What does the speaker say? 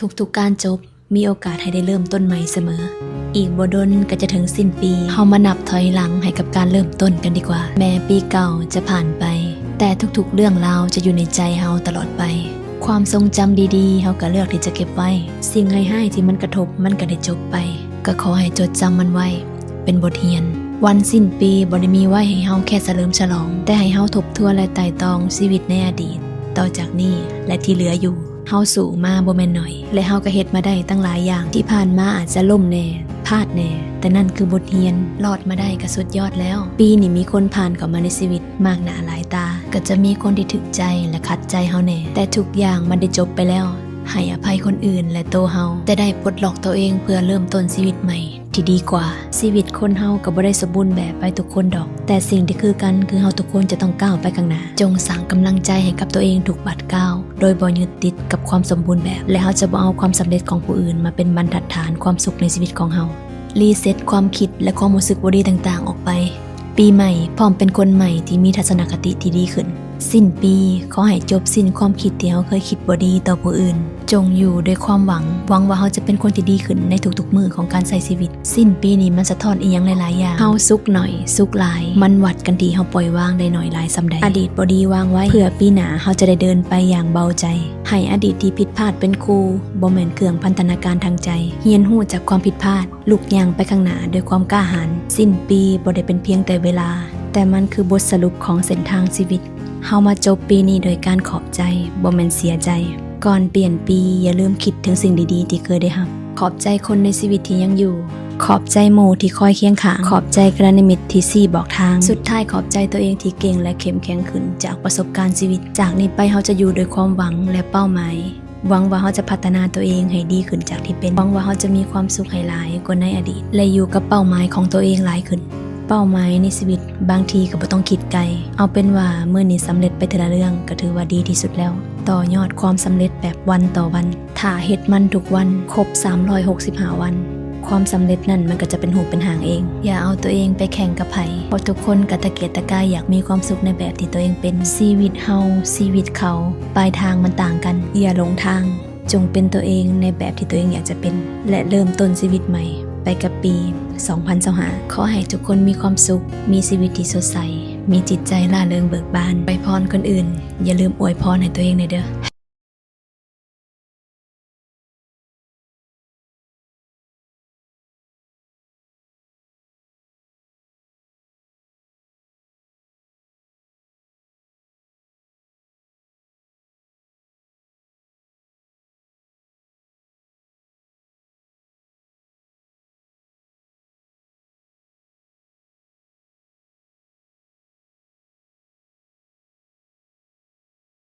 ທຸກໆການຈົບ ມີໂອກາດໃຫ້ໄດ້ເລີ່ມຕົ້ນໃໝ່ສະເໝີ. ອີກບໍ່ດົນກໍຈະເຖິງສິ້ນປີ, ເຮົາມານັບຖອຍຫຼັງໃຫ້ກັບການເລີ່ມຕົ້ນກັນດີກວ່າ. ແມ້ປີເກົ່າຈະຜ່ານໄປ, ແຕ່ທຸກໆເລື່ອງລາວຈະຢູ່ໃນໃຈເຮົາຕະຫຼອດໄປ. ຄວາມຊົງຈຳດີໆ ເຮົາກໍເລືອກທີ່ຈະເກັບໄວ້. ສິ່ງຮ້າຍໆທີ່ມັນກະທົບ ມັນກໍໄດ້ຈົບໄປ. ກໍຂໍໃຫ້ຈົດຈຳມັນໄວ້ ເປັນບົດຮຽນ. ວັນສິ້ນປີບໍ່ໄດ້ມີໄວ້ໃຫ້ເຮົາແຄ່ສະເຫຼີມສະຫຼອງ, ແຕ່ໃຫ້ເຮົາທົບທວນ ແລະ ໄຕ່ຕອງຊີວິດໃນອະດີດ, ຕໍ່ຈາກນີ້ ແລະ ທີ່ເຫຼືອຢູ່. ເຮົາສູ້ມາບໍ່ແມ່ນໜ້ອຍ ແລະ ເຮົາກໍເຮັດມາໄດ້ຕັ້ງຫຼາຍຢ່າງ. ທີ່ຜ່ານມາອາດຈະລົ້ມແດ່, ພາດແດ່, ແຕ່ນັ້ນຄືບົດຮຽນ. ລອດມາໄດ້ກໍສຸດຍອດແລ້ວ. ປີນີ້ມີຄົນຜ່ານເຂົ້າມາໃນຊີວິດມາກໜ້າຫຼາຍຕາ. ກໍຈະມີຄົນທີ່ຖືກໃຈ ແລະ ຂັດໃຈເຮົາແດ່, ແຕ່ທຸກຢ່າງມັນໄດ້ຈົບໄປແລ້ວ. ໃຫ້ອະໄພຄົນອື່ນ ແລະ ໂຕເຮົາ, ແຕ່ໄດ້ປົດລັອກໂຕເອງເພື່ອເລີ່ມຕົ້ນຊີວິດໃໝ່ ທີ່ດີກວ່າ. ຊີວິດຄົນເຮົາກໍບໍ່ໄດ້ສົມບູນແບບໄປທຸກຄົນດອກ, ແຕ່ສິ່ງທີ່ຄືກັນຄືເຮົາທຸກຄົນຈະຕ້ອງກ້າວໄປຂ້າງໜ້າ. ຈົ່ງສ້າງກຳລັງໃຈໃຫ້ກັບຕົວເອງທຸກບາດກ້າວ, ໂດຍບໍ່ຍຶດຕິດກັບຄວາມສົມບູນແບບ, ແລະ ເຮົາຈະບໍ່ເອົາຄວາມສຳເລັດຂອງຜູ້ອື່ນມາເປັນບັນທັດຖານຄວາມສຸກໃນຊີວິດຂອງເຮົາ. ຣີເຊັດຄວາມຄິດ ແລະ ຄວາມຮູ້ສຶກບໍ່ດີຕ່າງໆອອກໄປ. ປີໃໝ່ ພ້ອມເປັນຄົນໃໝ່ທີ່ມີທັດສະນະຄະຕິທີ່ດີຂຶ້ນ. ສິ້ນປີ ຂໍໃຫ້ຈົບສິ້ນຄວາມຄິດທີ່ເຮົາເຄີຍຄິດບໍ່ດີຕໍ່ຜູ້ອື່ນ. ຈົ່ງຢູ່ດ້ວຍຄວາມຫວັງ, ຫວັງວ່າເຮົາຈະເປັນຄົນທີ່ດີຂຶ້ນໃນທຸກໆມື້ຂອງການໃຊ້ຊີວິດ. ສິ້ນປີນີ້ມັນສະທ້ອນອີ່ຫຍັງຫຼາຍໆຢ່າງ. ເຮົາສຸກໜ້ອຍ, ສຸກຫຼາຍ, ມັນວັດກັນທີ່ເຮົາປ່ອຍວາງໄດ້ໜ້ອຍຫຼາຍສ່ຳໃດ. ອະດີດບໍ່ດີວາງໄວ້, ເພື່ອປີໜ້າເຮົາຈະໄດ້ເດີນໄປຢ່າງເບົາໃຈ. ໃຫ້ອະດີດທີ່ຜິດພາດເປັນຄູ, ບໍ່ແມ່ນເຄື່ອງພັນທະນາການທາງໃຈ. ຮຽນຮູ້ຈາກຄວາມຜິດພາດ, ລຸກຍ່າງໄປຂ້າງໜ້າດ້ວຍຄວາມກ້າຫານ. ສິ້ນປີບໍ່ໄດ້ເປັນພຽງແຕ່ເວລາ, ແຕ່ມັນຄືບົດສະຫຼຸບຂອງເສັ້ນທາງຊີວິດ. ເຮົາມາຈົບປີນີ້ໂດຍການຂອບໃຈ, ບໍ່ແມ່ນເສຍໃຈ. ກ່ອນປ່ຽນປີ, ຢ່າລືມຄິດເຖິງສິ່ງດີໆທີ່ເຄີຍໄດ້ຮັບ. ຂອບໃຈຄົນໃນຊີວິດທີ່ຍັງຢູ່. ຂອບໃຈໝູ່ທີ່ຄອຍຄຽງຂ້າງ. ຂອບໃຈກັນຍານມິດທີ່ຊີ້ບອກທາງ. ສຸດທ້າຍ, ຂອບໃຈຕົວເອງທີ່ເກັ່ງ ແລະ ເຂັ້ມແຂງຂຶ້ນຈາກປະສົບການຊີວິດ. ຈາກນີ້ໄປ, ເຮົາຈະຢູ່ດ້ວຍຄວາມຫວັງ ແລະ ເປົ້າໝາຍ. ຫວັງວ່າເຮົາຈະພັດທະນາຕົວເອງໃຫ້ດີຂຶ້ນຈາກທີ່ເປັນ. ຫວັງວ່າເຮົາຈະມີຄວາມສຸກໃຫ້ຫຼາຍກວ່າໃນອະດີດ ແລະ ຢູ່ກັບເປົ້າໝາຍຂອງຕົວເອງຫຼາຍຂຶ້ນ. ເປົ້າໝາຍໃນຊີວິດບາງທີກໍບໍ່ຕ້ອງຄິດໄກ. ເອົາເປັນວ່າມື້ນີ້ສຳເລັດໄປເທື່ອລະເລື່ອງກໍຖືວ່າດີທີ່ສຸດແລ້ວ. ຕໍ່ຍອດຄວາມສຳເລັດແບບວັນຕໍ່ວັນ. ຖ້າເຮັດມັນທຸກວັນ, ຄົບສາມຮ້ອຍຫົກສິບຫ້າວັນ, ຄວາມສຳເລັດນັ້ນມັນກໍຈະເປັນຮູບເປັນຮ່າງເອງ. ຢ່າເອົາຕົວເອງໄປແຂ່ງກັບໃຜ, ເພາະທຸກຄົນກໍຕະກຽກຕະກາຍຢາກມີຄວາມສຸກໃນແບບທີ່ຕົວເອງເປັນ. ຊີວິດເຮົາ, ຊີວິດເຂົາ, ປາຍທາງມັນຕ່າງກັນ. ຢ່າຫຼົງທາງ. ຈົ່ງເປັນຕົວເອງໃນແບບທີ່ຕົວເອງຢາກຈະເປັນ ແລະ ເລີ່ມຕົ້ນຊີວິດໃໝ່ໄປກັບປີສອງພັນຊາວຫ້າ. ຂໍໃຫ້ທຸກຄົນມີຄວາມສຸກ, ມີຊີວິດທີ່ສົດໃສ, ມີຈິດໃຈລ່າເລີງເບີກບານ. ອວຍພອນຄົນອື່ນ, ຢ່າລືມອວຍພອນໃຫ້ຕົວເອງແດ່ເດີ້.